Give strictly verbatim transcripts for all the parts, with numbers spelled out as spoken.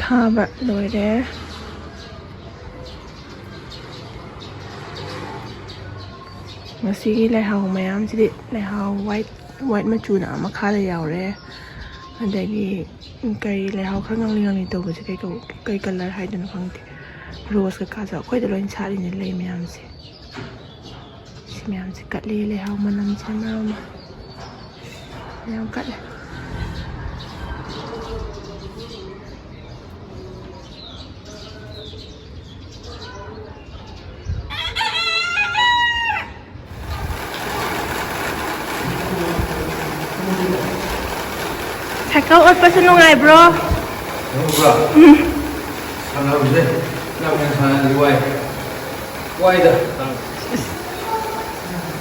ꯊꯥꯕ ꯂꯣꯏꯔꯦ꯫ ꯉꯁꯤꯒꯤ ꯂꯩꯍꯥꯎ ꯃꯌꯥꯝꯁꯤꯗꯤ, ꯂꯩꯍꯥꯎ white, white ꯃꯆꯨꯅ ꯑꯥ ꯃꯈꯥꯗ ꯌꯥꯎꯔꯦ꯫ ꯑꯗꯒꯤ ꯀꯩ ꯂꯩꯍꯥꯎ ꯈꯔ ꯉꯥꯡꯂꯤ ꯉꯥꯡꯂꯤ ꯇꯧꯕꯁꯦ ꯀꯩ ꯀꯧ-, ꯀꯩ colour ꯍꯥꯏꯗꯣꯏꯅꯣ ꯈꯪꯗꯦ꯫ Rose ꯀꯩꯀꯥꯁꯨ ꯑꯩꯈꯣꯏꯗ ꯂꯣꯏ ꯁꯥꯠꯂꯤꯅꯦ ꯂꯩ ꯃꯌꯥꯝꯁꯦ꯫ ꯁꯤ ꯃꯌꯥꯝꯁꯦ ꯀꯠꯂꯤ, ꯂꯩꯍꯥꯎ ꯃꯅꯝꯁꯤꯅ ꯃꯔꯣꯜ ꯑꯃ ꯌꯥꯝ ꯀꯠꯂꯦ꯫ ꯁꯥꯏꯀꯜ ꯑꯣꯠꯄꯁꯨ ꯅꯨꯡꯉꯥꯏꯕ꯭ꯔꯣ? ꯅꯨꯡꯉꯥꯏꯕ꯭ꯔꯣ? ꯎꯝ꯫ ꯁꯥꯟꯅꯕꯁꯦ ꯌꯥꯝ ꯍꯦꯟꯅ ꯁꯥꯟꯅꯔꯗꯤ ꯋꯥꯏ꯫ ꯋꯥꯏꯗ꯫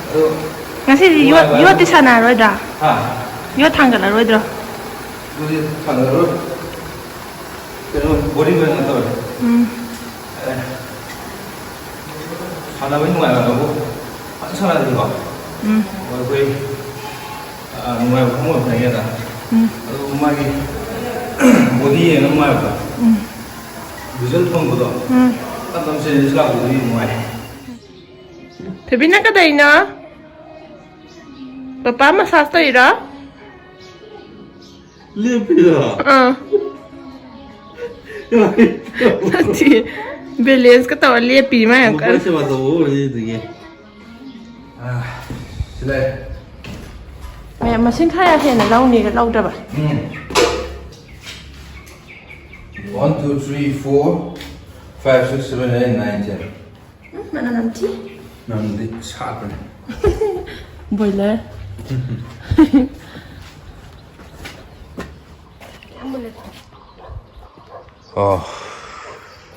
ꯑꯗꯣ ꯉꯁꯤꯗꯤ ꯌꯣꯠ, ꯅꯨꯡꯉꯥꯏꯕ ꯌꯣꯠꯇꯤ ꯍꯥꯏꯕꯨ ꯁꯥꯟꯅꯔꯣꯏꯗ꯭ꯔꯥ? ꯍꯥ? ꯌꯣꯠ ꯊꯥꯡꯒꯠꯂꯔꯣꯏꯗ꯭ꯔꯣ? ꯑꯗꯨꯗꯤ ꯊꯥꯡꯒꯠꯂꯔꯣꯏ꯫ ꯀꯩꯅꯣ, body weight ꯑꯣꯏꯅ ꯇꯧꯔꯦ꯫ ꯎꯝ꯫ ꯑꯦ, ꯁꯥꯟꯅꯕꯩ ꯅꯨꯡꯉꯥꯏꯕ ꯍꯥꯏꯕꯨ ꯐꯖꯅ ꯁꯥꯟꯅꯔꯗꯤꯀꯣ꯫ ꯎꯝ꯫ ꯑꯩꯈꯣꯏ, ꯑ, ꯅꯨꯡꯉꯥꯏꯕ ꯈꯪꯉꯣꯏ ꯐꯪꯉꯦꯗ꯫ ꯎꯝ꯫ ꯑꯗꯨ ꯃꯥꯒꯤ body ꯌꯦꯡꯉ ꯅꯨꯡꯉꯥꯏꯕꯗꯣ꯫ ꯎꯝ꯫ Result ꯐꯪꯕꯗꯣ꯫ ꯎꯝ꯫ ꯇꯞ ꯇꯞ changes ꯂꯥꯛꯄꯗꯨꯗꯤ ꯅꯨꯡꯉꯥꯏ꯫ ꯊꯣꯏꯕꯤ, ꯅꯪ ꯀꯩꯗꯧꯔꯤꯅꯣ? ꯄꯄꯥ massage ꯇꯧꯔꯤꯔꯣ? ꯂꯦꯞꯄꯤꯔꯣ? ꯑꯥ꯫ ꯅꯠꯇꯦ, balance ꯀ ꯇꯧꯔ ꯂꯦꯞꯄꯤ ꯃꯥ ꯌꯥꯝ ꯀꯟꯅ꯫ ꯅꯨꯄꯥ ꯁꯦꯕꯥ ꯇꯧꯕ ꯑꯣꯏꯔꯗꯤ ꯑꯗꯨꯒꯤ꯫ ꯑꯥ, ꯁꯤ ꯂꯩ꯫ ꯃꯌꯥꯝ ꯃꯁꯤꯡ ꯈꯔ ꯍꯦꯟꯅ ꯂꯧꯅꯤꯒ ꯂꯧꯗ꯭ꯔꯕ? ꯎꯝ꯫ One, two, three, four, five, six, seven, eight, nine, ten꯫ ꯎꯝ, ꯃꯅꯝ ꯅꯝꯊꯤ꯫ ꯃꯅꯝꯗꯤ ꯁꯥꯠꯄꯅꯦ꯫ Boiler꯫ ꯑꯣ꯫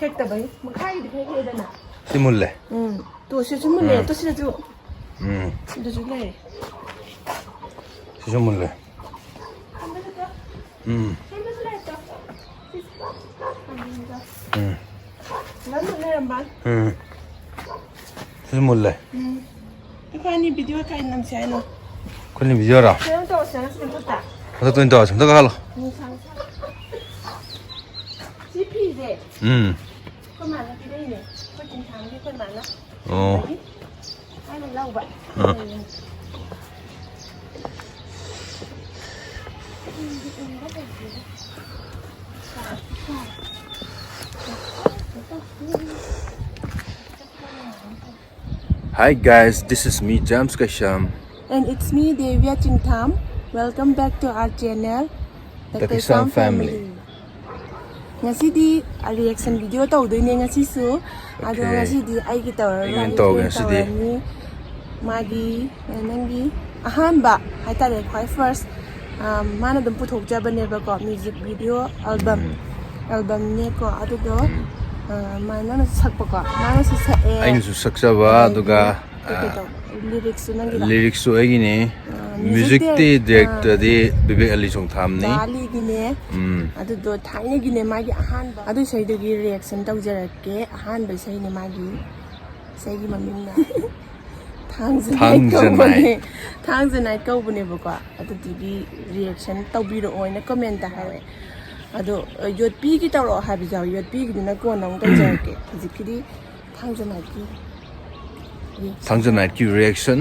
ꯍꯦꯛꯇꯕꯩ ꯃꯈꯥꯒꯤꯗꯤ ꯈꯔ ꯍꯦꯛꯑꯦꯗꯅ꯫ ꯁꯤ ꯃꯨꯜꯂꯦ꯫ ꯎꯝ꯫ ꯇꯣ ꯁꯤꯁꯨ ꯃꯨꯜꯂꯦ꯫ ꯎꯝ꯫ ꯇꯣ ꯁꯤꯗꯁꯨ꯫ ꯎꯝ꯫ ꯁꯤꯗꯁꯨ ꯂꯩꯔꯦ꯫ ꯁꯤꯁꯨ ꯃꯨꯜꯂꯦ꯫ ꯎꯝ꯫ ꯎꯝ꯫ ꯎꯝ꯫ ꯁꯤꯁꯨ ꯃꯨꯜꯂꯦ꯫ ꯎꯝ꯫ ꯑꯩꯈꯣꯏ ꯑꯅꯤ video ꯀꯥꯏ ꯅꯝꯁꯦ ꯍꯥꯏꯅꯣ? ꯑꯩꯈꯣꯏꯅꯤ video ꯔꯣ? ꯀꯩꯅꯣ ꯇꯧꯔꯁꯦ ꯍꯥꯏꯅꯣ ꯁꯤꯗ ꯃꯊꯛꯇ꯫ ꯃꯊꯛꯇ ꯑꯣꯏꯅ ꯇꯧꯔꯁꯦ꯫ ꯑꯝꯇ ꯀꯥꯈꯠꯂꯣ꯫ ꯎꯝ, ꯁꯥꯡ ꯁꯥꯡ꯫ ꯎꯝ꯫ ꯑꯩꯈꯣꯏ ꯃꯥꯅ ꯄꯤꯔꯛꯏꯅꯦ꯫ ꯑꯩꯈꯣꯏ ꯆꯤꯡꯊꯥꯝꯒꯤ ꯑꯩꯈꯣꯏ ꯃꯥꯅ꯫ ꯑꯣ꯫ ꯑꯩꯅ ꯂꯧꯕ꯫ ꯑꯥ꯫ Hi guys, this is me, James Kasham. And it's me, Devya Chingtham. Welcome back to our channel, The The Kasham Kasham Family. Family. ꯉꯁꯤꯗꯤ reaction video ꯇꯧꯗꯣꯏꯅꯦ ꯉꯁꯤꯁꯨ꯫ ꯑꯗꯣ Okay. ꯉꯁꯤꯗꯤ ꯑꯩꯒꯤ ꯇꯧꯔꯔꯣꯏ, ꯑꯩ ꯑꯣꯏꯅ ꯑꯩꯒꯤ ꯇꯧꯔꯒꯦ friend ꯉꯁꯤꯗꯤ꯫ ꯇꯧꯔꯅꯤ꯫ ꯃꯥꯒꯤ, ꯅꯪꯒꯤ ꯑꯍꯥꯟꯕ ꯍꯥꯏꯇꯥꯔꯦ, ꯈ꯭ꯋꯥꯏ first, ꯑ, ꯃꯥꯅ ꯑꯗꯨꯝ ꯄꯨꯊꯣꯛꯆꯕꯅꯦꯕꯀꯣ, music video album, ꯎꯝ꯫ Albumꯅꯦꯀꯣ꯫ ꯑꯗꯨꯗꯣ, ꯎꯝ꯫ ꯑ, ꯃꯥ, ꯅꯪꯅꯁꯨ ꯁꯛꯄꯀꯣ, ꯃꯥꯅꯁꯨ ꯁꯛꯑꯦ꯫ ꯑꯩꯅꯁꯨ ꯁꯛꯆꯕ, ꯑꯗꯒꯤ ꯑꯗꯨꯒ, ꯑ, ꯀꯩꯀꯩ ꯇꯧ-, lyricsꯁꯨ ꯅꯪꯒꯤꯔꯣ? Lyricsꯁꯨ ꯑꯩꯒꯤꯅꯦ꯫ ꯑ, music musicꯇꯤ di-, ꯑ, directorꯗꯤ ꯕꯤꯕꯦꯛ ꯑꯂꯤ ꯆꯣꯡꯊꯥꯝꯅꯤ꯫ ꯗꯥ ꯑꯂꯤꯒꯤꯅꯦ꯫ ꯎꯝ꯫ ꯑꯗꯨꯗꯣ ꯊꯥꯏꯅꯒꯤꯅꯦ, ꯃꯥꯒꯤ ꯑꯍꯥꯟꯕ꯫ ꯑꯗꯨ ꯏꯁꯩꯗꯨꯒꯤ reaction ꯇꯧꯖꯔꯛꯀꯦ꯫ ꯑꯍꯥꯟꯕ ꯏꯁꯩꯅꯦ ꯃꯥꯒꯤ꯫ ꯏꯁꯩꯒꯤ ꯃꯃꯤꯡꯅ ꯊꯥꯡꯖ ꯊꯥꯡꯖ ꯅꯥꯏꯠ ꯀꯧꯕꯅꯦ꯫ ꯅꯥꯏꯠ꯫ ꯊꯥꯡꯖ ꯅꯥꯏꯠ ꯀꯧꯕꯅꯦꯕꯀꯣ꯫ ꯑꯗꯨꯗꯨꯒꯤ reaction ꯇꯧꯕꯤꯔꯛꯑꯣꯅ commentꯇ ꯍꯥꯏꯔꯛꯑꯦ꯫ ꯑꯗꯣ, ꯑ, ꯌꯣꯠꯄꯤꯒꯤ ꯇꯧꯔꯛꯑꯣ ꯍꯥꯏꯕꯁꯨ ꯌꯥꯎꯋꯦ꯫ ꯌꯣꯠꯄꯤꯒꯤꯗꯨꯅ ꯀꯣꯟꯅ ꯑꯃꯨꯛ ꯇꯧꯖꯔꯛꯀꯦ꯫ ꯍꯧꯖꯤꯛꯀꯤꯗꯤ ꯊꯥꯡꯖ ꯅꯥꯏꯠꯀꯤ reaction꯫ ꯊꯥꯡꯖ ꯅꯥꯏꯠꯀꯤ reaction꯫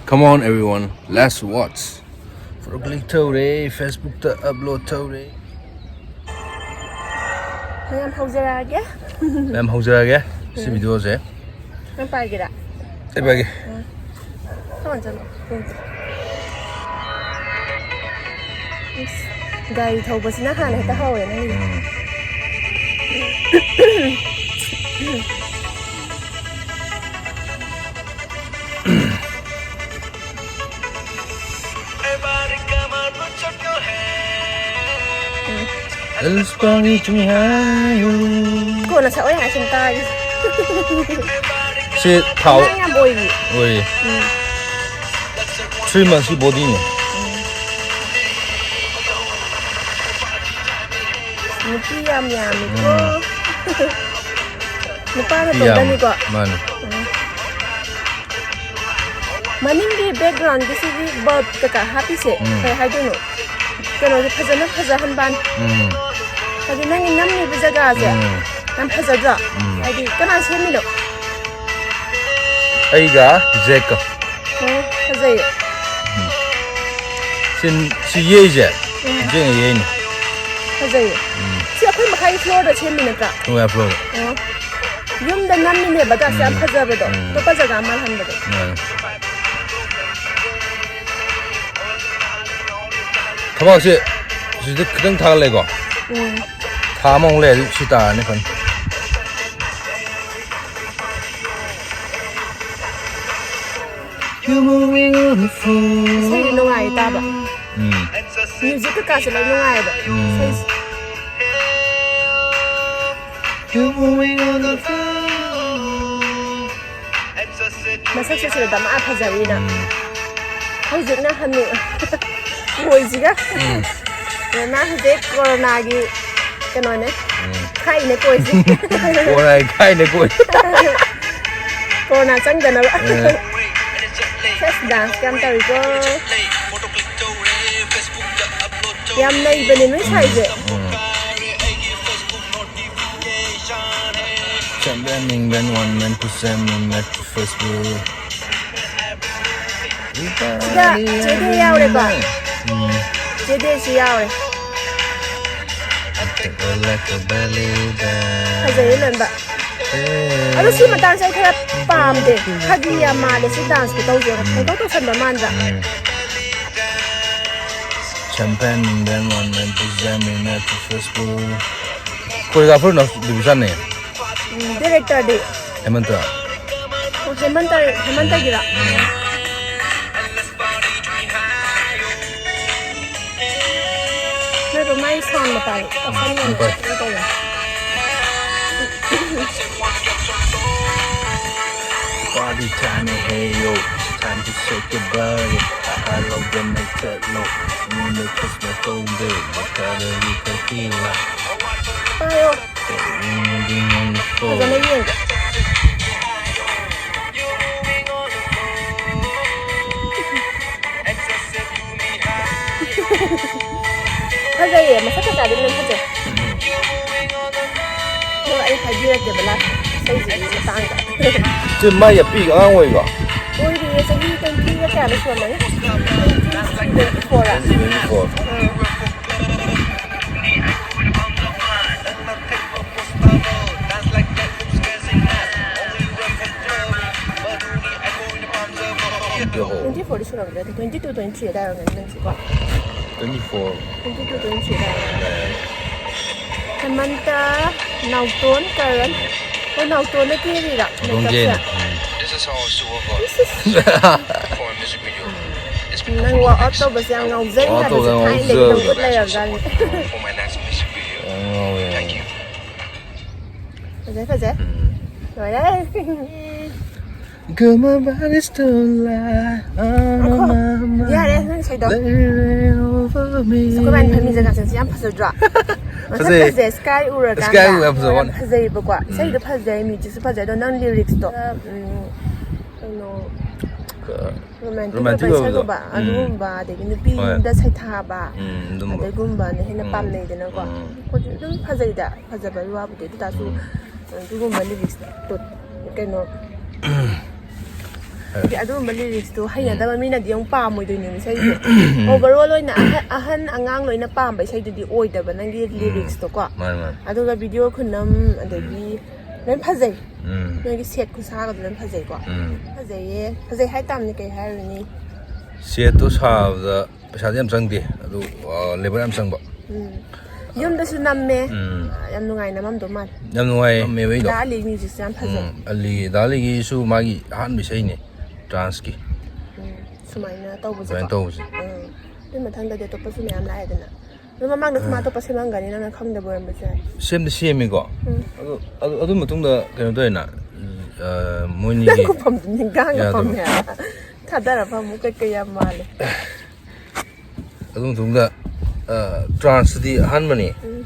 Come on everyone, let's watch. Photo click ꯇꯧꯔꯦ, Facebookꯇ upload ꯇꯧꯔꯦ꯫ ꯃꯌꯥꯝ ꯍꯧꯖꯔꯛꯑꯒꯦ꯫ ꯃꯌꯥꯝ ꯍꯧꯖꯔꯛꯑꯒꯦ꯫ ꯁꯤ ꯎꯝ꯫ Videoꯁꯦ꯫ ꯅꯪ ꯄꯥꯏꯒꯦꯔꯥ? ꯑꯩ ꯄꯥꯏꯒꯦ꯫ ꯎꯝ꯫ ꯊꯣꯡ ꯆꯠꯂꯣ꯫ ꯊꯣꯡ ꯆꯠꯂꯣ꯫ ꯏꯁ, ꯒꯥꯔꯤ ꯊꯧꯕꯁꯤꯅ ꯍꯥꯟꯅ ꯍꯦꯛꯇ ꯎꯝ꯫ ꯍꯧꯔꯦ ꯅꯪꯒꯤꯗꯤ꯫ ꯎꯝ꯫ Let's party tonight. ꯀꯣꯟꯅ ꯁꯛꯑꯣ ꯌꯥꯔꯦ, ꯁꯨꯝ ꯇꯥꯒꯦ꯫ ꯁꯤ ꯊꯥꯎ ꯑꯉꯥꯡ ꯌꯥꯝ ꯑꯣꯏꯔꯤ꯫ ꯑꯣꯏꯔꯤ꯫ ꯎꯝ꯫ Three monthsꯀꯤ bodyꯅꯦ꯫ ꯎꯝ꯫ ꯅꯨꯄꯤ ꯌꯥꯝ ꯌꯥꯝꯃꯤꯀꯣ꯫ ꯎꯝ꯫ ꯅꯨꯄꯥ ꯅꯨꯄꯤ ꯌꯥꯝ-, ꯅꯇꯣꯝꯗꯅꯤꯀꯣ? ꯃꯥꯅꯤ꯫ ꯎꯝ꯫ ꯃꯅꯤꯡꯒꯤ backgroundꯒꯤꯁꯤꯒꯤ bulb ꯀꯩꯀꯥ ꯍꯥꯞꯄꯤꯁꯦ, ꯎꯝ꯫ ꯀꯩ ꯍꯥꯏꯗꯣꯏꯅꯣ? ꯀꯩꯅꯣꯁꯦ ꯐꯖꯅ ꯐꯖꯍꯟꯕꯅꯤ꯫ ꯎꯝ꯫ ꯍꯥꯏꯗꯤ ꯅꯪꯒꯤ ꯅꯝꯃꯤꯕ ꯖꯒꯥꯁꯦ, ꯎꯝ꯫ ꯌꯥꯝ ꯐꯖꯗ꯭ꯔꯣ? ꯎꯝ꯫ ꯍꯥꯏꯗꯤ ꯀꯅꯥ ꯁꯦꯝꯃꯤꯅꯣ? ꯑꯩꯒ ꯖꯦꯛꯀ꯫ ꯑꯣ, ꯐꯖꯩꯌꯦ꯫ ꯁꯤ, ꯁꯤ ꯌꯩꯁꯦ? ꯎꯝ꯫ ꯖꯦꯛꯅ ꯌꯩꯅꯤ꯫ ꯐꯖꯩꯌꯦ꯫ ꯎꯝ꯫ ꯁꯤ ꯑꯩꯈꯣꯏ ꯃꯈꯥꯒꯤ floorꯗ ꯁꯦꯝꯃꯤ ꯅꯠꯇ꯭ꯔꯥ? ꯑꯩꯈꯣꯏ ꯃꯈꯥ floorꯗ꯫ ꯑꯣ꯫ ꯌꯨꯝꯗ ꯅꯝꯃꯤꯅꯦꯕ, ꯑꯗꯣ ꯑꯁ ꯌꯥꯝ ꯎꯝ꯫ ꯐꯖꯕꯗꯣ꯫ ꯎꯝ꯫ ꯑꯇꯣꯞꯄ ꯖꯒꯥ ꯃꯥꯜꯍꯟꯕꯗꯣ꯫ ꯃꯥꯅꯦ꯫ ꯊꯕꯥꯛꯁꯦ ꯁꯤꯗ ꯈꯤꯇꯪ ꯊꯥꯒꯠꯂꯦꯀꯣ꯫ ꯎꯝ꯫ ꯊꯥ ꯑꯃꯃꯨꯛ ꯂꯩꯔꯗꯤ ꯁꯤ ꯇꯥꯔꯅꯤ ꯐꯅꯤ꯫ You're moving on the floor. ꯏꯁꯩꯗꯤ ꯅꯨꯡꯉꯥꯏ ꯇꯥꯕ꯫ ꯎꯝ꯫ Music ꯀꯩꯀꯥꯁꯦ ꯂꯣꯏ ꯅꯨꯡꯉꯥꯏꯌꯦꯕ꯫ ꯎꯝ꯫ ꯏꯁꯩꯁꯦ꯫ You're moving on the floor. ꯃꯁꯛꯁꯦ ꯁꯤꯗ ꯗꯃꯥ ꯐꯖꯔꯤꯅ꯫ ꯎꯝ꯫ ꯍꯧꯖꯤꯛꯅ ꯍꯅꯨ ꯀꯣꯏꯁꯤꯒ꯫ ꯎꯝ꯫ ꯃꯥ ꯍꯧꯖꯤꯛ ꯀꯣꯔꯣꯅꯥꯒꯤ ꯀꯩꯅꯣꯅꯦ꯫ ꯎꯝ꯫ ꯈꯥꯛꯏꯅꯦ ꯀꯣꯏꯁꯦ꯫ ꯀꯣꯔꯣꯅꯥꯒꯤ ꯈꯥꯛꯏꯅꯦ ꯀꯣꯏ꯫ ꯀꯣꯔꯣꯅꯥ ꯆꯪꯗꯅꯕ꯫ ꯎꯝ꯫ ꯁꯦꯁ, dance ꯌꯥꯝ ꯇꯧꯏꯀꯣ꯫ ꯌꯥꯝ ꯅꯩꯕꯅꯦ ꯅꯣꯏ ꯁꯥꯏꯁꯦ꯫ ꯎꯝ꯫ Champion England, one man to seven man to first goal. ꯁꯤꯗ ꯆꯦꯗꯤ ꯌꯥꯎꯔꯦꯀꯣ? ꯎꯝ꯫ ꯆꯦꯗꯤꯁꯨ ꯌꯥꯎꯔꯦ꯫ Like a belly dance. ꯐꯖꯩꯌꯦ ꯂꯣꯏꯅꯃꯛ꯫ ꯑꯗꯣ ꯁꯤ ꯃꯇꯥꯡꯁꯦ ꯑꯩ ꯈꯔ ꯄꯥꯝꯗꯦ꯫ ꯐꯥꯒꯤ ꯌꯥꯝ ꯃꯥꯜꯂꯦ ꯁꯤ dance ꯈꯨꯇꯧꯁꯦ꯫ ꯎꯝ꯫ ꯄꯪꯇꯧ ꯇꯧꯁꯟꯕ ꯃꯥꯟꯗ꯭ꯔꯥ? ꯎꯝ꯫ Champion England, one man to seven man to first goal. Choreographer ꯅ ꯗꯤꯕꯤꯁꯟꯅꯦ꯫ ꯎꯝ, directorꯗꯤ? ꯍꯦꯃꯟꯇ꯫ ꯑꯣ, ꯍꯦꯃꯟꯇ, ꯍꯦꯃꯟꯇꯒꯤꯔꯥ? ꯎꯝ꯫ ꯅꯣꯏꯕꯨ ꯃꯥꯏ sound ꯃꯇꯥꯏ ꯎꯝ, ꯑꯁꯪꯕ ꯍꯣꯏ꯫ ꯀꯩꯅꯣ ꯇꯧꯋꯦ꯫ Party time, hey yo, time to shake your body. I love the night low. Moon the Christmas home day. The color you can feel like. ꯄꯥꯏꯌꯣ꯫ ꯐꯖꯅ ꯌꯦꯡꯒꯦ꯫ ꯐꯖꯩꯌꯦ, ꯃꯁꯛ ꯀꯩꯀꯥꯗꯤ ꯂꯣꯏ ꯐꯖꯩ꯫ ꯑꯩ ꯍꯥꯏꯕꯤꯔꯛꯀꯦꯕ ꯂꯥꯁ ꯏꯁꯩꯁꯤꯒꯤ ꯃꯇꯥꯡꯗ꯫ ꯁꯤ ꯃꯥꯏ ꯑꯄꯤꯛ ꯑꯉꯥꯡ ꯑꯣꯏꯀꯣ? ꯑꯣꯏꯔꯤꯌꯦ, ꯆꯍꯤ ꯇ꯭ꯋꯦꯟꯇꯤꯒ ꯀꯌꯥꯅꯣ ꯁꯨꯔꯝꯃꯅꯤ? Twenty four. ꯇ꯭ꯋꯦꯟꯇꯤ ꯐꯣꯔꯗꯤ ꯁꯨꯔꯝꯒꯅꯤ, ꯇ꯭ꯋꯦꯟꯇꯤ ꯇꯨ ꯇ꯭ꯋꯦꯟꯇꯤ ꯊ꯭ꯔꯤ ꯑꯗꯥꯏ ꯑꯣꯏꯔꯝꯒꯅꯤ ꯅꯪꯁꯤꯀꯣ꯫ Twenty four. Twenty two twenty three ꯑꯗꯥꯏ ꯑꯣꯏꯔꯝꯒꯅꯤ꯫ ꯍꯦꯃꯟꯇ, ꯅꯥꯎꯇꯣꯟ, ꯀꯔꯟ꯫ ꯑꯣ, ꯅꯥꯎꯇꯣꯟꯅ ꯀꯦꯔꯤꯔꯥ? ꯅꯥꯎꯇꯣꯟ ꯀꯦꯔꯤꯅꯦ꯫ ꯅꯪ ꯋꯥꯛ ꯑꯥꯎꯠ ꯇꯧꯕꯁꯦ ꯌꯥꯝ ꯉꯥꯎꯖꯩ ꯍꯥꯏꯕꯁꯦ ꯊꯥꯏꯅꯗꯒꯤ ꯑꯗꯨꯝ ꯎꯠ ꯂꯩꯔꯕꯖꯥꯠꯅꯤ꯫ ꯐꯖꯩ, ꯐꯖꯩ꯫ ꯂꯣꯏꯔꯦ꯫ Girl, my body's too light. ꯉꯥꯏꯈꯣ꯫ ꯌꯥꯔꯦ, ꯅꯪ ꯏꯁꯩꯗꯣ꯫ ꯑꯩꯈꯣꯏ ꯏꯕꯥꯅꯤ ꯐꯝꯃꯤ ꯖꯒꯥꯁꯦ ꯌꯥꯝ ꯐꯖꯗ꯭ꯔꯣ? ꯃꯊꯛꯇꯁꯦ ꯁ꯭ꯀꯥꯏ ꯎꯔꯀꯥꯟꯗ ꯁ꯭ꯀꯥꯏ ꯎ ꯌꯥꯝ ꯐꯖꯕ ꯋꯥꯅꯤ꯫ ꯐꯖꯩꯕꯀꯣ꯫ ꯏꯁꯩꯗꯣ ꯐꯖꯩ, ꯃ꯭ꯌꯨꯖꯤꯛꯁꯨ ꯐꯖꯩ, ꯑꯗꯣ ꯅꯪ ꯂꯤꯔꯤꯛꯁꯇꯣ, ꯎꯝ, ꯀꯩꯅꯣ, ꯔꯣꯃꯥꯟꯇꯤꯛ ꯔꯣꯃꯥꯟꯇꯤꯛ ꯑꯣꯏꯕ ꯑꯣꯏꯕꯗꯣ꯫ ꯏꯁꯩꯒꯨꯝꯕ ꯑꯗꯨꯒꯨꯝꯕ, ꯑꯗꯒꯤ ꯅꯨꯄꯤꯗ ꯁꯩꯊꯥꯕ, ꯎꯝ, ꯑꯗꯨꯝꯕ꯫ ꯑꯗꯨꯒꯨꯝꯕꯅ ꯍꯦꯟꯅ ꯎꯝ, ꯄꯥꯝꯅꯩꯗꯅꯀꯣ꯫ ꯎꯝ꯫ ꯍꯧꯖꯤꯛ ꯑꯗꯨꯝ ꯐꯖꯩꯗ, ꯐꯖꯕꯒꯤ ꯋꯥꯕꯨꯗꯤ, ꯑꯗꯨ ꯇꯥꯔꯁꯨ, ꯎꯝ꯫ ꯑꯗꯨꯒꯨꯝꯕ ꯂꯤꯔꯤꯛꯁꯇꯣ, ꯀꯩꯅꯣ, ꯍꯥꯏꯔꯣ꯫ ꯑꯗꯨꯒꯨꯝꯕ ꯂꯤꯔꯤꯛꯁꯇꯣ ꯍꯩꯅꯗꯕ ꯃꯤꯅꯗꯤ ꯑꯃꯨꯛ ꯄꯥꯝꯃꯣꯏꯗꯣꯏꯅꯦꯕ ꯏꯁꯩꯁꯦ꯫ ꯑꯣꯚꯔ ꯑꯣꯜ ꯑꯣꯏꯅ ꯑꯍ-, ꯑꯍꯟ ꯑꯉꯥꯡ ꯂꯣꯏꯅ ꯄꯥꯝꯕ ꯏꯁꯩꯗꯨꯗꯤ ꯑꯣꯏꯗꯕ ꯅꯪꯒꯤ ꯂꯤꯔꯤꯛꯁꯇꯣꯀꯣ꯫ ꯃꯥꯅꯦ, ꯃꯥꯅꯦ꯫ ꯑꯗꯨꯒ ꯚꯤꯗꯤꯑꯣ ꯈꯨꯅꯝ, ꯑꯗꯒꯤ ꯂꯣꯏ ꯐꯖꯩ꯫ ꯎꯝ꯫ ꯅꯣꯏꯒꯤ ꯁꯦꯠ ꯈꯨꯁꯥꯒꯗꯣ ꯂꯣꯏ ꯐꯖꯩꯀꯣ꯫ ꯎꯝ꯫ ꯐꯖꯩꯌꯦ꯫ ꯐꯖꯩ ꯍꯥꯏꯇꯥꯕꯅꯤ, ꯀꯩ ꯍꯥꯏꯔꯨꯅꯤ? ꯁꯦꯠꯇꯣ ꯁꯥꯕꯗ ꯄꯩꯁꯥꯗꯤ ꯌꯥꯝ ꯆꯪꯗꯦ, ꯑꯗꯨ, ꯑ, ꯂꯦꯕꯔ ꯌꯥꯝ ꯆꯪꯕ꯫ ꯎꯝ꯫ ꯌꯨꯝꯗꯁꯨ ꯅꯝꯃꯦ꯫ ꯎꯝ꯫ ꯌꯥꯝ ꯅꯨꯡꯉꯥꯏ ꯅꯝꯃꯝꯗꯧ ꯃꯥꯜꯂꯦ꯫ ꯌꯥꯝ ꯅꯨꯡꯉꯥꯏ ꯅꯝꯃꯦꯕ ꯑꯩꯗꯣ꯫ ꯗꯥ ꯑꯂꯤ ꯃ꯭ꯌꯨꯖꯤꯛꯁꯦ ꯌꯥꯝ ꯐꯖꯩ꯫ ꯎꯝ, ꯑꯂꯤ, ꯗꯥ ꯑꯂꯤꯒꯤꯁꯨ ꯃꯥꯒꯤ ꯑꯍꯥꯟꯕ ꯏꯁꯩꯅꯦ, ꯇ꯭ꯔꯥꯟꯁꯀꯤ꯫ ꯎꯝ, ꯁꯨꯃꯥꯏꯅ ꯇꯧꯕꯁꯦꯀꯣ꯫ ꯑꯗꯨꯃꯥꯏꯅ ꯇꯧꯕꯁꯦ꯫ ꯎꯝ꯫ ꯑꯗꯨ ꯃꯊꯪꯗꯗꯤ ꯑꯇꯣꯞꯄꯁꯨ ꯃꯌꯥꯝ ꯂꯥꯛꯑꯦꯗꯅ꯫ ꯑꯗꯨ ꯃꯃꯥꯡꯗꯁꯨ ꯃꯥ ꯑꯇꯣꯞꯄ ꯁꯦꯝꯃꯝꯒꯅꯤ, ꯅꯪꯅ ꯈꯪꯗꯕ ꯑꯣꯏꯔꯝꯕꯁꯨ ꯌꯥꯏ꯫ ꯁꯦꯝꯗꯤ ꯁꯦꯝꯃꯤꯀꯣ꯫ ꯎꯝ꯫ ꯑꯗꯨ, ꯑꯗꯨ, ꯑꯗꯨ ꯃꯇꯨꯡꯗ ꯀꯩꯅꯣ ꯇꯧꯋꯦꯅ, ꯑ, ꯅꯪ ꯃꯣꯏꯅꯤꯒꯤ ꯈꯨꯐꯝꯗꯨ ꯅꯤꯡꯒꯥꯡꯒ ꯌꯥꯗꯕ꯫ ꯐꯝꯃꯦ ꯍꯥꯏꯕ꯫ ꯊꯥꯗꯔ ꯐꯝꯃꯨ, ꯀꯩꯀꯩ ꯌꯥꯝ ꯃꯥꯜꯂꯦ꯫ ꯑꯗꯨ ꯃꯇꯨꯡꯗ, ꯑ, ꯇ꯭ꯔꯥꯟꯁꯇꯗꯤ ꯑꯍꯥꯟꯕꯅꯤ꯫ ꯎꯝ꯫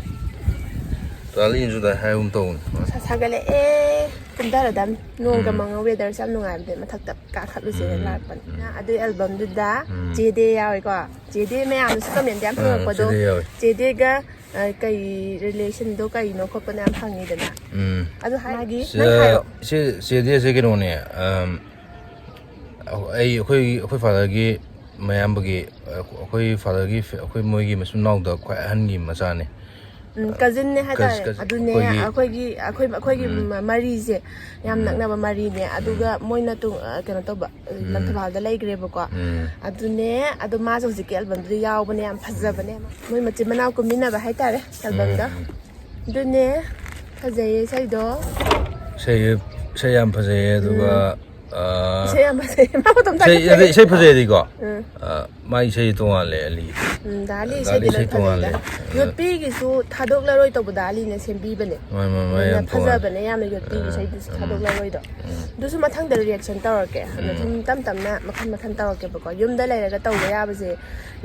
ꯇꯥꯂꯤꯟꯁꯨ ꯑꯗꯨꯃꯥꯏꯅ ꯍꯥꯏꯒꯨꯝ ꯇꯧꯕꯅꯤ꯫ ꯁꯥ-, ꯁꯥꯒꯠꯂꯛꯑꯦ꯫ ꯀꯨꯝꯊꯔꯗꯝ꯫ ꯅꯣꯡꯒ ꯎꯝ꯫ ꯃꯪꯉ ꯋꯦꯗꯔꯁꯦ ꯌꯥꯝ ꯅꯨꯡꯉꯥꯏꯕꯅꯦ꯫ ꯃꯊꯛꯇ ꯀꯥꯈꯠꯂꯨꯁꯦꯅ ꯎꯝ꯫ ꯂꯥꯛꯄꯅꯤ꯫ ꯎꯝ꯫ ꯑꯗꯨꯏ ꯑꯦꯜꯕꯝꯗꯨꯗ ꯎꯝ꯫ ꯆꯦꯗꯦ ꯌꯥꯎꯋꯦꯀꯣ꯫ ꯆꯦꯗꯦ ꯃꯌꯥꯝꯅꯁꯨ ꯀꯃꯦꯟ ꯌꯥꯝ ꯑꯥ, ꯍꯪꯉꯛꯄꯗꯣ꯫ ꯆꯦꯗꯦ ꯌꯥꯎꯋꯦ꯫ ꯆꯦꯗꯦꯒ ꯑ, ꯀꯩ relationꯗꯣ ꯀꯩꯅꯣ ꯈꯣꯠꯄꯅ ꯌꯥꯝ ꯍꯪꯉꯤꯗꯅ꯫ ꯎꯝ ꯑꯗꯨ ꯍꯥꯏꯒꯤ ꯁꯤ- ꯅꯪ ꯍꯥꯏꯔꯣ꯫ ꯁꯤ ꯆꯦꯗꯤ ꯑꯁꯦ ꯀꯩꯅꯣꯅꯦ, ꯑꯝ, ꯑꯩ ꯑꯩꯈꯣꯏ ꯑꯩꯈꯣꯏ fatherꯒꯤ ꯃꯌꯥꯝꯕꯒꯤ, ꯑꯩꯈꯣꯏ fatherꯒꯤ ꯑꯩꯈꯣꯏ ꯃꯣꯏꯒꯤ ꯃꯆꯤꯟ ꯃꯅꯥꯎꯗ ꯈ꯭ꯋꯥꯏ ꯑꯍꯟꯒꯤ ꯃꯆꯥꯅꯦ꯫ ꯎꯝ, cousinꯅꯦ ꯍꯥꯏꯇꯥꯔꯦ꯫ Cousin- ꯑꯗꯨꯅꯦ ꯑꯩꯈꯣꯏꯒꯤ- ꯑꯩꯈꯣꯏꯒꯤ ꯑꯩꯈꯣꯏ ꯑꯩꯈꯣꯏꯒꯤ ꯎꯝ ꯃ- ꯃꯔꯤꯁꯦ ꯌꯥꯝ ꯎꯝ ꯅꯛꯅꯕ ꯃꯔꯤꯅꯦ꯫ ꯑꯗꯨꯒ ꯃꯣꯏꯅ ꯇꯨꯡ ꯑ, ꯀꯩꯅꯣ ꯇꯧꯕ, ꯎꯝ ꯂꯪꯊꯕꯥꯜꯗ ꯂꯩꯈ꯭ꯔꯦꯕꯀꯣ꯫ ꯎꯝ ꯑꯗꯨꯅꯦ꯫ ꯑꯗꯣ ꯃꯥꯁꯨ ꯍꯧꯖꯤꯛꯀꯤ albumꯗꯨꯗ ꯌꯥꯎꯕꯅꯦ꯫ ꯌꯥꯝ ꯐꯖꯕꯅꯦ꯫ ꯃꯣꯏ ꯃꯆꯤꯟ ꯃꯅꯥꯎ ꯀꯨꯝꯃꯤꯟꯅꯕ ꯍꯥꯏꯇꯥꯔꯦ albumꯗ꯫ ꯎꯝ ꯑꯗꯨꯅꯦ꯫ ꯐꯖꯩꯌꯦ ꯏꯁꯩꯗꯣ꯫ ꯏꯁꯩ ꯏꯁꯩ ꯌꯥꯝ ꯐꯖꯩꯌꯦ꯫ ꯑꯗꯨꯒ ꯑ, ꯏꯁꯩ ꯌꯥꯝ ꯐꯖꯩ꯫ ꯃꯥ ꯃꯇꯣꯝꯇ ꯏꯁꯩ ꯅꯠꯇꯦ, ꯏꯁꯩ ꯐꯖꯩꯗꯤꯀꯣ, ꯎꯝ ꯑ, ꯃꯥꯏ ꯏꯁꯩ ꯇꯣꯉꯥꯜꯂꯦ ꯑꯂꯤ꯫ ꯎꯝ, ꯗꯥ ꯑꯂꯤ ꯗꯥ ꯑꯂꯤ ꯏꯁꯩꯗꯤ ꯂꯣꯏ ꯏꯁꯩ ꯇꯣꯉꯥꯜꯂꯦ꯫ ꯐꯖꯩꯗ꯫ ꯌꯣꯠꯄꯤꯒꯤꯁꯨ ꯊꯥꯗꯣꯛꯂꯔꯣꯏ ꯇꯧꯕ ꯗꯥ ꯑꯂꯤꯅ ꯁꯦꯝꯕꯤꯕꯅꯦ꯫ ꯃꯥꯏ ꯃꯥꯏ ꯃꯥꯏ ꯑꯗꯨꯅ ꯌꯥꯝ ꯇꯣꯉꯥꯜꯂꯦ꯫ ꯐꯖꯕꯅꯦ ꯌꯥꯝꯅ ꯌꯣꯠꯄꯤꯒꯤ ꯑ, ꯏꯁꯩꯗꯨꯁꯨ ꯎꯝ ꯊꯥꯗꯣꯛꯂꯔꯣꯏꯗꯣ꯫ ꯎꯝ ꯑꯗꯨꯁꯨ ꯃꯊꯪꯗ reaction ꯇꯧꯔꯛꯀꯦ꯫ ꯑꯗꯣ ꯎꯝ ꯁꯨꯝ ꯇꯞ ꯇꯞꯅ ꯃꯈꯜ ꯃꯈꯜ ꯇꯧꯔꯛꯀꯦꯕꯀꯣ꯫ ꯌꯨꯝꯗ ꯂꯩꯔꯒ ꯇꯧꯕ ꯌꯥꯕꯁꯦ,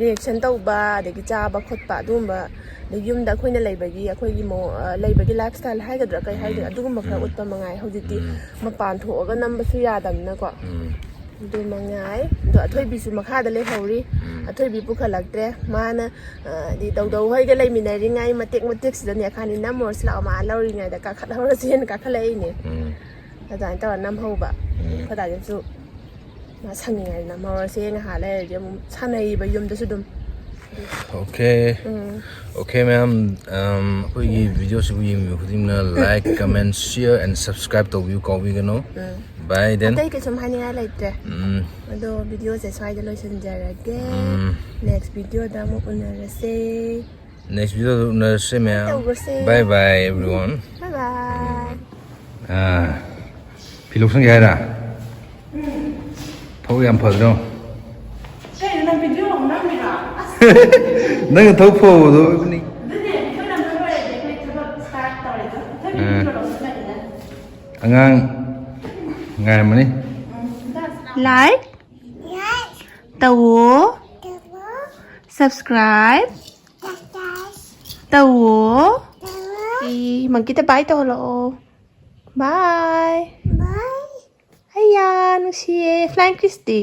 reaction ꯇꯧꯕ, ꯑꯗꯒꯤ ꯆꯥꯕ ꯈꯣꯠꯄ ꯑꯗꯨꯒꯨꯝꯕ, ꯑꯗꯩ ꯌꯨꯝꯗ ꯑꯩꯈꯣꯏꯅ ꯂꯩꯕꯒꯤ, ꯑꯩꯈꯣꯏꯒꯤ ꯃꯑꯣꯡ, ꯑ, ꯂꯩꯕꯒꯤ lifestyle ꯍꯥꯏꯒꯗ꯭ꯔꯥ ꯀꯩ ꯍꯥꯏꯗꯣꯏꯅꯣ, ꯎꯝ ꯑꯗꯨꯒꯨꯝꯕ ꯈꯔ ꯎꯝ ꯎꯠꯄ ꯃꯉꯥꯏ꯫ ꯍꯧꯖꯤꯛꯇꯤ ꯎꯝ ꯃꯄꯥꯟ ꯊꯣꯛꯑꯒ ꯅꯝꯕꯁꯨ ꯌꯥꯗꯕꯅꯤꯅꯀꯣ꯫ ꯎꯝ ꯑꯗꯨ ꯃꯉꯥꯏ꯫ ꯑꯗꯣ ꯑꯊꯣꯏꯕꯤꯁꯨ ꯃꯈꯥꯗ ꯂꯩꯍꯧꯔꯤ꯫ ꯎꯝ ꯑꯊꯣꯏꯕꯤ ꯄꯨꯈꯠꯂꯛꯇ꯭ꯔꯦ꯫ ꯃꯥꯅ, ꯑ, ꯗꯤ ꯗꯧꯗꯧ ꯍꯣꯏꯒ ꯂꯩꯃꯤꯟꯅꯔꯤꯉꯩ ꯃꯇꯦꯛ ꯃꯇꯦꯛꯁꯤꯗꯅꯦ, ꯈꯥꯅꯤ ꯅꯝꯃꯨꯔꯁꯤ ꯂꯥꯛꯑꯣ, ꯃꯥ ꯂꯧꯔꯤꯉꯩꯗ ꯀꯥꯈꯠꯍꯧꯔꯁꯦꯅ ꯀꯥꯈꯠꯂꯛꯏꯅꯦ꯫ ꯎꯝ ꯑꯗꯨꯃꯥꯏꯅ ꯇꯧꯔ ꯅꯝꯍꯧꯕ꯫ ꯎꯝ ꯑꯩꯈꯣꯏ ꯗꯥꯗꯤꯁꯨ ꯃꯥ ꯁꯪꯉꯤꯉꯩꯗ ꯅꯝꯍꯧꯔꯁꯦ꯫ ꯉꯥꯏꯍꯥꯛ ꯂꯩꯔꯗꯤ ꯑꯃꯨꯛ ꯁꯥꯟꯅꯩꯕ ꯌꯨꯝꯗꯁꯨ ꯑꯗꯨꯝ꯫ Okay. ꯎꯝ Okay, ꯃꯌꯥꯝ, ꯑꯝ, ꯑꯩꯈꯣꯏꯒꯤ videoꯁꯤꯕꯨ ꯌꯦꯡꯕꯤꯕ ꯈꯨꯗꯤꯡꯅ like, comment, share and subscribe ꯇꯧꯕꯤꯌꯨ ꯀꯥꯎꯕꯤꯒꯅꯨ꯫ ꯎꯝ Bye then. ꯑꯇꯩ ꯀꯩꯁꯨꯝ ꯍꯥꯏꯅꯤꯡꯉꯥꯏ ꯂꯩꯇ꯭ꯔꯦ꯫ ꯎꯝ ꯑꯗꯣ videoꯁꯦ ꯁ꯭ꯋꯥꯏꯗ ꯂꯣꯏꯁꯤꯟꯖꯔꯒꯦ꯫ ꯎꯝ Next videoꯗ ꯑꯃꯨꯛ ꯎꯅꯔꯁꯦ꯫ Next videoꯗ ꯎꯅꯔꯁꯦ ꯃꯌꯥꯝ꯫ ꯇꯧꯔꯁꯦ꯫ Bye bye everyone. Bye bye. ꯑꯥ, ꯐꯤ ꯂꯧꯁꯟꯒꯦ ꯍꯥꯏꯔ? ꯊꯕꯛ ꯌꯥꯝ ꯐꯗ꯭ꯔꯣ? ꯀꯩꯅꯣ ꯅꯪ video ꯑꯃꯨꯛ ꯅꯝꯃꯤꯔꯣ? ꯅꯪꯅ ꯊꯕꯛ ꯐꯕꯗꯣ ꯑꯣꯏꯕꯅꯤ꯫ ꯑꯗꯨꯅꯦ, video ꯅꯝꯕ ꯂꯣꯏꯔꯗꯤ ꯑꯩꯈꯣꯏ ꯊꯕꯛ start ꯇꯧꯔꯦ꯫ ꯑꯗꯣ ꯑꯩꯈꯣꯏ ꯑꯥ꯫ video ꯂꯧꯁꯤꯜꯂꯛꯏꯅꯦ꯫ ꯑꯉꯥꯡ ꯉꯥꯏꯔꯝꯃꯅꯤ꯫ Like ꯇꯧꯋꯣ꯫ Subscribe ꯇꯧꯋꯣ꯫ E, monkeyꯗ bye ꯇꯧꯍꯜꯂꯛꯑꯣ꯫ Bye. ꯑꯩꯌꯥ, ꯅꯨꯡꯁꯤꯌꯦ꯫ Flying kissꯇꯤ?